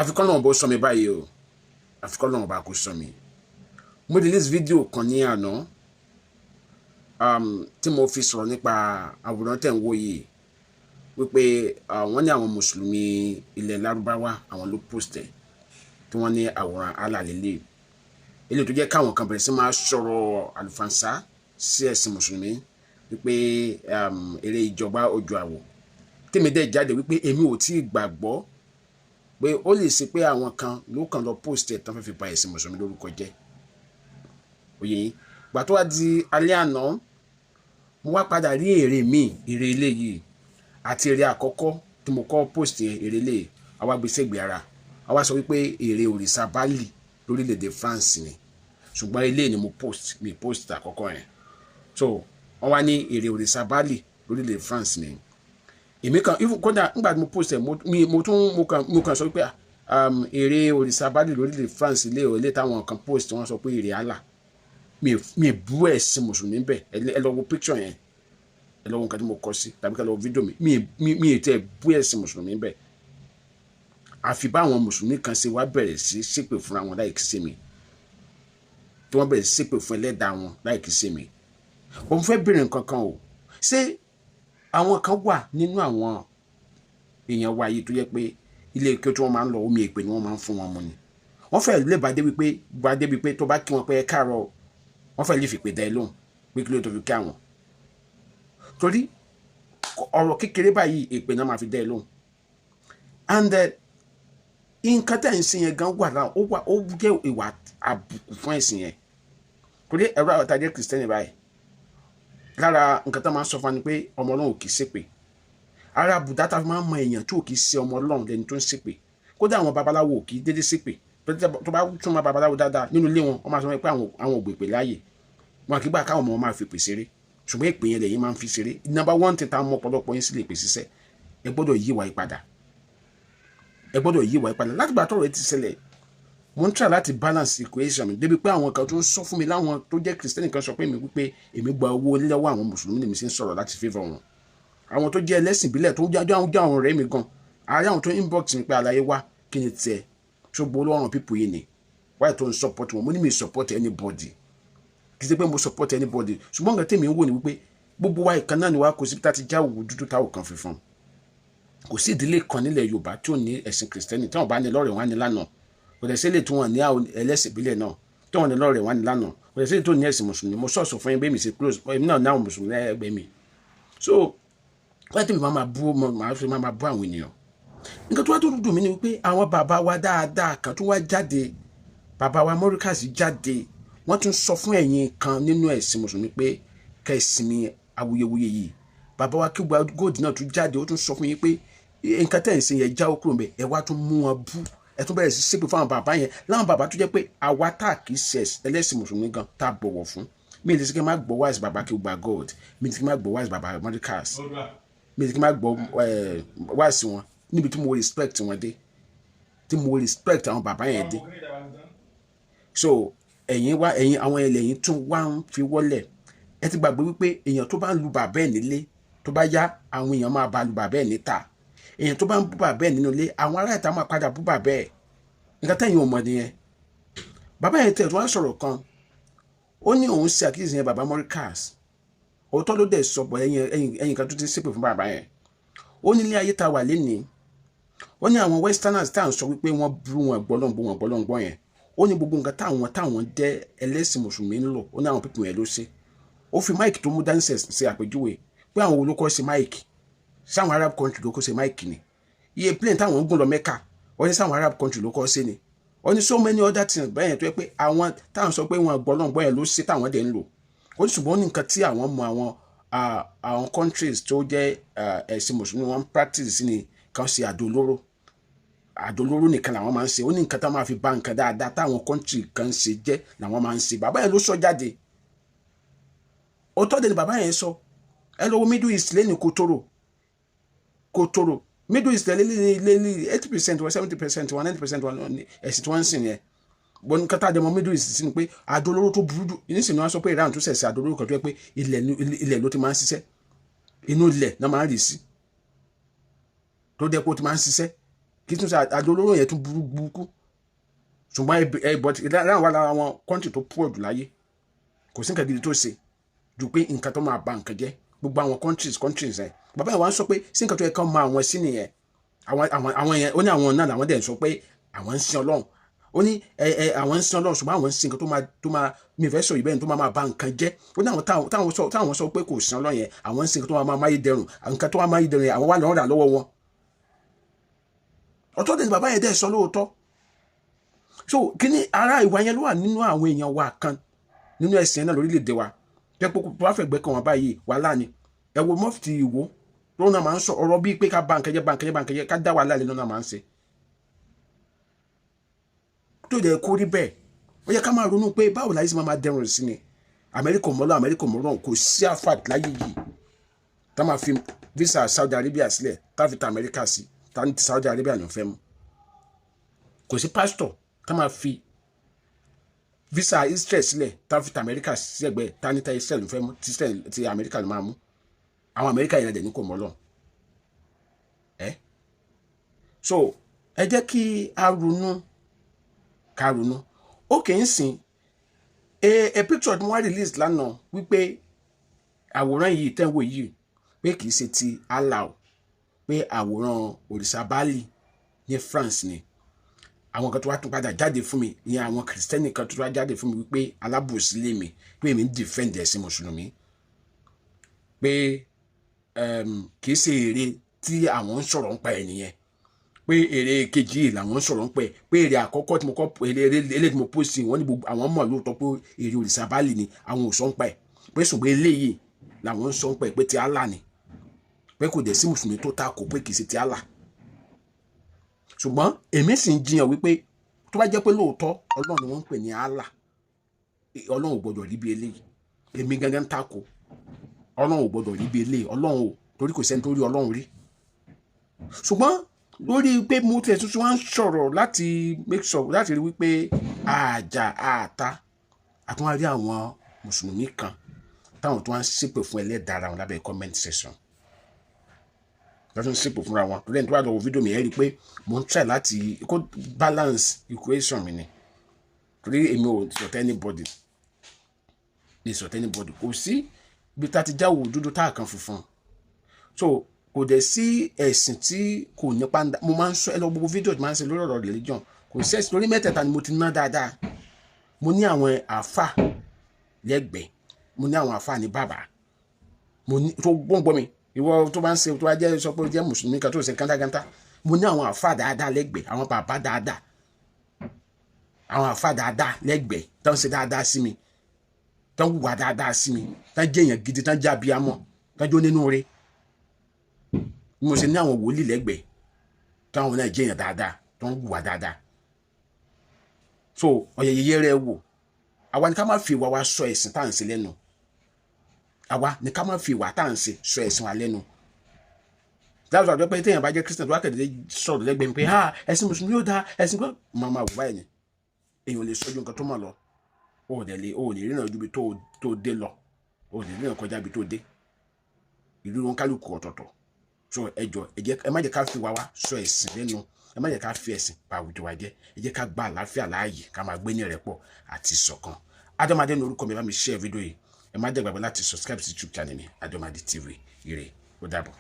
Àfikún náà bó sọ mi báyìí o, àfikún náà bá kó sọ mi. Mo release video kan ní àná tí mo fi sọ̀rọ̀ nípa àwòrán tẹ̀ ń wò yìí, wípé wọ́n ní àwọn mùsùlùmí ilẹ̀ Lárúbáwá, àwọn ló post ẹ̀, tí wọ́n ní àwòrán Allah lélẹ̀. Eléyìí tó jẹ́ káwọn kan bẹ̀rẹ̀ sí máa sọ̀rọ̀ àlùfànṣá sí ẹ̀sìn mùsùlùmí, wípé eré ìjọba ojú àwò. Tèmi dẹ̀ jáde wípé èmi ò tí ì gbàgbọ́ pé ó lè ṣe pé àwọn kan ló kàn lọ post ẹ̀ tán fẹ́ fi ba ẹ̀sìn mùsùlùmí lórúkọ jẹ́. Òye yín gbà tó wá di alẹ́ àná, mo wá padà rí èrè míì, èrè eléyìí àti èrè àkọ́kọ́ tí mo kọ́ post yẹn. Èrè eléyìí àwa gbé sẹ́gbẹ̀ẹ́ ara, àwa sọ wípé èrè òrìṣà Báàlì lórílẹ̀‐èdè France ni, ṣùgbọ́n eléyìí ni mo post, mi post àkọ́kọ́ yẹn. So wọ́n wá ní èrè òrìṣà Báàlì lórílẹ̀‐èdè France ni. Èmi kan even kódà nígbà tí mo post ẹ̀, mo tún mo kàn sọ wípé èrè òrìṣà Báàlì lórílẹ̀‐èdè France ilé ilé táwọn kan post, wọ́n sọ pé èrè Allah. Mi bú ẹ̀sìn mùsùlùmí bẹ̀. Ẹ lọ wo picture yẹn, ẹ lọ wo nǹkan tí mo kọ sí, tàbí ká lọ wo fídíò mi. Mi tẹ bú ẹ̀sìn mùsùlùmí bẹ̀, àfi báwọn mùsùlùmí kan ṣe wá bẹ̀rẹ̀ sí ṣépè fúnra wọn láì kí ṣe mi, tí wọ́n bẹ̀rẹ̀ sí ṣépè fún ẹlẹ́dàá wọn láì kí ṣe mi. Òun fẹ́ bèrè nǹkan kan o. Ṣé àwọn kan wà nínú àwọn èèyàn wa yìí tó yẹ pé ilé ike tí wọ́n máa ń lọ, omi èpè ni wọ́n máa ń fún wọn mu ni? Wọ́n fẹ́ lè bá débi pé tó bá kí wọn pé ẹ káàárọ̀, wọ́n fẹ́ lè fìpè dá ẹ lóhùn pé kí ló tó fi kí àwọn, torí ọ̀rọ̀ kékeré báyìí, èpè náà máa fi dá ẹ lóhùn. And nǹkan tẹ̀ ń ṣe yẹn gan wà láwọn, ó wà, ó jẹ́ ìwà àbùkù fún ẹ̀sìn yẹn, torí ẹ̀rọ àwọn tá jẹ́ kìrìsìtẹ́nì báyìí, lára nǹkan tó máa ń sọ fún wa ni pé ọmọ Ọlọ́run ò kì í ṣépè. Ara bùdá tá a fi máa ń mọ èèyàn tí ò kì í ṣe ọmọ Ọlọ́run lẹni tó ń ṣépè. Kódà àwọn babaláwo ò kì í dédé ṣépè. Tó bá túmọ̀ babaláwo dáadáa nínú ilé wọn, wọ́n máa sọ pé àwọn ò gbèpè láàyè wọn, kì í gbà káwọn ọmọ wọn máa fi pè ṣeré. Ṣùgbọ́n èpè yẹn lẹ́yìn máa ń fi ṣeré. Number one tí táwọn ọ̀pọ̀lọpọ̀ yín sì lè pè ṣiṣẹ́, ẹ gbọ́dọ̀ yí ìwà ìpadà, ẹ gbọ́dọ̀ yí ìwà ìpadà. Láti gbà tọ́rọ̀ ẹ ti ṣẹlẹ̀, mo ń try láti balance equation mi débi pé àwọn kan tó ń sọ fún mi, láwọn tó jẹ́ kìrìsìtẹ́nì kan, sọ pé mi wípé èmi gba owó lọ́wọ́ àwọn mùsùlùmí ni mi sì ń sọ̀rọ̀ láti favour wọn. Àwọn tó jẹ́ ẹlẹ́sìn ìbílẹ̀ tó jẹ́ àwọn ọ̀rẹ́ mi gan, àárẹ̀ àwọn tó inbox mi pé, "Àlàyé wá, kí ni tiẹ̀ tó gbowó lọ́wọ́ àwọn people yìí ni? Wáyé tó ń support wọn?" Mo ní mi support anybody, kì í ṣe pé mo support anybody, ṣùgbọ́n nǹkan tèmi ń wò ni wípé gbogbo wa ìkan náà ni wa. Kò síbi tá a ti já òwú dúdú táwọn kan funfun. Kò sí ìdílé kan nílẹ̀ Yorùbá tí ò ní ẹ̀sìn kìrìsìtẹ́nì. Tí wọ́n bá ní lọ́rẹ̀, wọn á ní lánàá. Kò dẹ̀ sílẹ̀ tí wọ́n ní ẹlẹ́sìn ìbílẹ̀ náà tí wọ́n ní lọ́rẹ̀, wọn á ní lánàá. Kò dẹ̀ sílẹ̀ tó ní ẹ̀sìn mùsùlùmí. Mo sọ̀sọ̀ fún yín bẹ́ẹ̀ mi ṣe close, èmi náà ní àwọn mùsùlùmí ẹgbẹ́ mi. So wọ́n ti máa bú, máa fi máa bú àwọn ènìyàn. Nǹkan tó wá tó dùn mí ni wípé àwọn bàbá wa dáadáa kan tó wá jáde, bàbá wa Mọ́ríkàsì jáde, wọ́n tún sọ fún ẹ̀yin kan nínú ẹ̀sìn mùsùlùmí pé kẹ́ ẹ sinmi awuyewuye yìí. Bàbá wa Kígba Gold náà tún jáde, ó tún sọ fún yín pé nǹkan tẹ̀ ń ṣe yẹn, jáwọ́ kúrò ńbẹ̀. Ẹ wá tún mú wọn bú, ẹ tún bẹ̀rẹ̀ sí ṣépè fún àwọn bàbá yẹn, láwọn bàbá tó jẹ́ pé àwa tá a kì í ṣe ẹlẹ́sìn mùsùlùmí gan tá a bọ̀wọ̀ fún. Mi lè ṣe kí n má gbọ́ wáìsì bàbá Kígba Gold, mi lè ṣe kí n má gbọ́ wáìsì bàbá Mọ́ríkàs, mi lè ṣe kí n má gbọ́ wáìsì wọn níbi tí mo respect wọn dé, tí mo respect àwọn bàbá yẹn dé. So ẹ̀yin wá, ẹ̀yin àwọn ẹlẹ́yin tún wá ń fi wọ́lẹ̀. Ẹ ti gbàgbé wípé èèyàn tó bá ń lu bàbá ẹ̀ nílé, tó bá yá, àwọn èèyàn máa bá lu bàbá ẹ̀ níta. Èèyàn tó bá ń bú bàbá ẹ̀ nínú ilé, àwọn ará ìta máa padà bú bàbá ẹ̀. Nǹkan tẹ̀yìn ò mọ̀ nìyẹn. Bàbá yẹn tẹ̀ tó wá sọ̀rọ̀ kan, ó ní òun ṣe àkíyèsí yẹn. Bàbá Mọ́ríkàs, òótọ́ ló dẹ̀ sọ bọ̀. Ẹ̀yìn kan tó ti ṣépè fún bàbá yẹn, ó ní ilé ayé ta wà lénìí, ó ní àwọn westerners tá à ń sọ wípé wọ́n burú, wọn gbọ́lọ́ngbọ́, wọn gbọ́lọ́ngbọ́ yẹn, ó ní gbogbo nǹkan táwọn jẹ́ ẹlẹ́sìn mùsùlùmí ń lò, ó ní àwọn people yẹn ló ṣe. Ó fi mic tó mú dání ṣe àpèjúwe pé àwọn olókọ́ ṣe mic, sáwọn Arab country ló kọ́ ṣe mic ni? Iye plane táwọn ń gùn lọ Mecca, ó ní sáwọn Arab country ló kọ́ ṣe ni? Ó ní so many other things bẹ́ẹ̀ tó yẹ pé àwọn táwọn sọ pé wọn gbọ́lọ́ngbọ́ yẹn ló ṣe táwọn dẹ̀ ń lò. Ó ní ṣùgbọ́n ní nǹkan tí àwọn mọ àwọn countries tó jẹ́ ẹ̀sìn mùsùlùmí wọn practice sí ni kan ṣe àdó olóró. Àdó olóró nìkan làwọn máa ń ṣe. Ó ní nǹkan táwọn máa fi bá nǹkan dáadáa táwọn country kan ṣe jẹ́ làwọn máa ń ṣe. Bàbá yẹn ló sọ jáde, òótọ́ dẹ̀ ni bàbá yẹn sọ. Ẹ lọ wo Middle East lẹ́nu, kòtòrò kòtòrò Middle East lé 80% wọn, 70% wọn, 90% wọn, ẹ̀sìn tí wọ́n ń sìn yẹn bọ́n. Nǹkan tá a dẹ̀ mọ́ Middle East sí ni pé àdó olóró tó burú jù nísìnyí, wọ́n sọ pé Iran tún ṣẹ̀ṣẹ̀ àdó olóró kan tó yẹ pé ilẹ̀ ló ti máa ń ṣiṣẹ́, inú ilẹ̀ náà máa ń rì sí, tó dẹ́ pé ó ti máa ń ṣiṣẹ́. Kì í tún ṣe àdó olóró yẹn tún burú burúkú, ṣùgbọ́n ẹ but Iran wà lára àwọn country tó poor jù láyé. Kò sí nǹkan gidi tó ṣe ju pé nǹkan tó máa ba nǹkan jẹ́. Gbogbo àwọn countries ẹ̀, bàbá yẹn wá ń sọ pé sí nǹkan tó yẹ kán máa wọn sí nìyẹn. Àwọn yẹn, ó ní àwọn náà làwọn dẹ̀ ń sọ pé àwọn ń sin Ọlọ́run. Ó ní ẹ ẹ àwọn ń sin Ọlọ́run, ṣùgbọ́n àwọn ń sin nǹkan tó máa mi fẹ́ sọ ìbẹ́ni tó máa ba nǹkan jẹ́. Ó ní àwọn táwọn sọ pé kò sin Ọlọ́run yẹn, àwọn ń sin nǹkan tó máa máyé dẹrùn, nǹkan tó máa máyé dẹrùn yẹn, àwọn wà lọ́rùn rà lọ́wọ́ wọn. Ọ̀tọ̀ dẹ̀ ni bàbá yẹn dẹ̀ sọ lóòótọ́. So kíní ara ìwà yẹn ló wà nínú àwọn èèyàn wa kan nínú ẹ̀sìn náà lórílẹ̀‐èdè wa, jẹ́ pé kó bá fẹ́ gbẹ́ kan wọn báyìí, wàhálà ni. Ẹ wo mọ́fìtì Ìwó tó náà máa ń sọ ọ̀rọ̀ bíi pé ká ba nǹkan jẹ́, ba nǹkan jẹ́, ba nǹkan jẹ́, ká dá wàhálà lẹ́nu náà máa ń ṣe tó dẹ̀ kó rí bẹ́ẹ̀. Ó yẹ ká máa ronú pé báwo láyé sì máa dẹrùn sí ni. Amẹ́ríkà mọ́lọ́, Amẹ́ríkà mọ́lọ́, kò sí àfà láyé yìí tá máa fi visa Saudi Arabia sílẹ̀, tá fi ta Amẹ́ríkà sí, tá ní ti Saudi Arabia ló ń fẹ́ mú. Kò sí pásítọ̀ tá máa fi visa Israel sílẹ̀, tá fi ta Amẹ́ríkà sí ẹ̀gbẹ́, tá ní ta Israel ló fẹ́ mú, ti Israel ti Amẹ́ríkà ló máa mú. Àwọn Amẹ́ríkà yẹn dẹ̀ ní kò mọ́lọ́ ẹ́. So ẹ jẹ́ kí a ronú, ká ronú. Ó kì í sìn a picture tí wọ́n release lánàá wípé àwòrán yìí tẹ́ ń wò yìí, pé kì í ṣe ti Allah o, pé àwòrán òrìṣà Báálì ní France ni. Àwọn kan tó wá tún padà jáde fún mi ní àwọn kìrìsìtẹ́nì kan tó wá jáde fún mi wípé alábòsí lé mi, pé èmi ń defend ẹ̀sìn mùsùlùmí, pé kì í ṣe èrè tí àwọn ń sọ̀rọ̀ ń pa ẹ̀ nìyẹn, pé èrè kejì yìí làwọn ń sọ̀rọ̀ ń pẹ́, pé èrè àkọ́kọ́ tí mo kọ́, èrè eléyìí tí mo post, wọ́n ní gbogbo àwọn mọ̀ lóòótọ́ pé èrè òrìṣà Báálì ni, àwọn ò sọ ń pa ẹ̀, pé ṣùgbọ́n eléyìí làwọn ń sọ ń pa ẹ̀, pé ti Allah ni, pé kò dẹ̀ sí mùsùlùmí tó takò pé kì í ṣe ti Allah. Ṣùgbọ́n èmi sì ń jiyàn wípé tó bá jẹ́ pé lóòótọ́ Ọlọ́run ni wọ́n ń pè ní Allah, Ọlọ́run ò gbọ́dọ̀ rí bí eléyìí. Èmi gangan takò, Ọlọ́run ò gbọ́dọ̀ rí bí eléyìí. Ọlọ́run ò, torí kò sẹ́ni tó rí Ọlọ́run rí. Ṣùgbọ́n lórí pé mo tẹ̀ tuntun wá ń sọ̀rọ̀ láti make sure, láti rí wípé àjà àta àtúnwá rí àwọn mùsùlùmí kan táwọn tó wá ń ṣépè fún ẹlẹ́dàá ara wọn lábẹ́ comment section, lọ́tún ṣépè fúnra wọn. Torí ẹni tó wà lọ́wọ́ fídíò mi, ẹ̀ rí i pé mo ń try láti kó balance equation mi ni, torí èmi ò sọ̀tẹ̀ anybody, mi sọ̀tẹ̀ anybody. Kò sí ibi tá a ti jáwọ́ dúdú tá a kan funfun. So kò dẹ̀ sí ẹ̀sìn tí kò nípa. Mo máa ń sọ, ẹ lọ gbogbo fídíò tí máa ń ṣe lórí ọ̀rọ̀ religion, kò sí ẹ̀sìn lórí mẹ́tẹ̀ẹ̀ta ni mo ti ná dáadáa. Mo ní àwọn àáfà lẹ́gbẹ̀ẹ́, mo ní àwọn àáfà ní bàbá mo ní tó gbọ́ngbọ́n mi. Ìwọ tó bá ń ṣe, tó bá jẹ́ sọ pé ó jẹ́ mùsùlùmí kan tó ṣe kántákántá, mo ní àwọn àáfà dáadáa lẹ́gbẹ̀ẹ́, àwọn bàbá dáadáa, àwọn àáfà dáadáa lẹ́gbẹ̀ẹ́ tó ń ṣe dáadáa sí mi, tó ń hùwà dáadáa sí mi, tó ń jẹ́ èèyàn gidi, tó ń jẹ́ abiyamọ, tó ń jó nínú rẹ̀. Bí mo ṣe ní àwọn wòlíì lẹ́gbẹ̀ẹ́ táwọn náà jẹ́ èèyàn dáadáa, tó ń hùwà dáadáa. So ọ̀yẹ̀yẹ̀ rẹ̀ wò, àwa ni ká má fi ìwà wa sọ ẹ̀sìn tá à ń ṣe lẹ́nu. Àwa ni ká má fi ìwà tá à ń ṣe sọ ẹ̀sìn wa lẹ́nu. Dáhùn àjọ pé téèyàn bá jẹ́ Christian tó wá kẹ̀dẹ̀ sọ̀rọ̀ lẹ́gbẹ̀ẹ́ mi pé, "Ha, ẹ̀sìn mùsùlùmí yóò da ẹ̀sìn gbọ́," máa máa wò báyìí ni. Èèyàn lè sọ́jú nǹkan tó mọ̀ lọ. O ò dẹ̀ lè, o ò lè ríran ju ibi tó dé lọ, o ò lè ríran kọjá ibi tó dé. Ìlú wọn kálukú ọ̀tọ̀ọ̀tọ̀. So ẹ jọ, ẹ jẹ́, ẹ má jẹ́ ká fi wa wá sọ ẹ̀sìn lẹ́nu. Ẹ má jẹ́ ká fi ẹ̀sìn ba àwùjọ wa jẹ́. Ẹ jẹ́ ká gba àlàáfíà láàyè, ká máa gbé ní ìrẹ́pọ̀ àti ìṣọ̀kan. Adọ́madé ní orúkọ mi. Bá mi share fídíò yìí. Ẹ má dẹ̀ gbàgbé láti subscribe sí YouTube channel mi, Adọ́madé TV. Ire, ó dàbọ̀.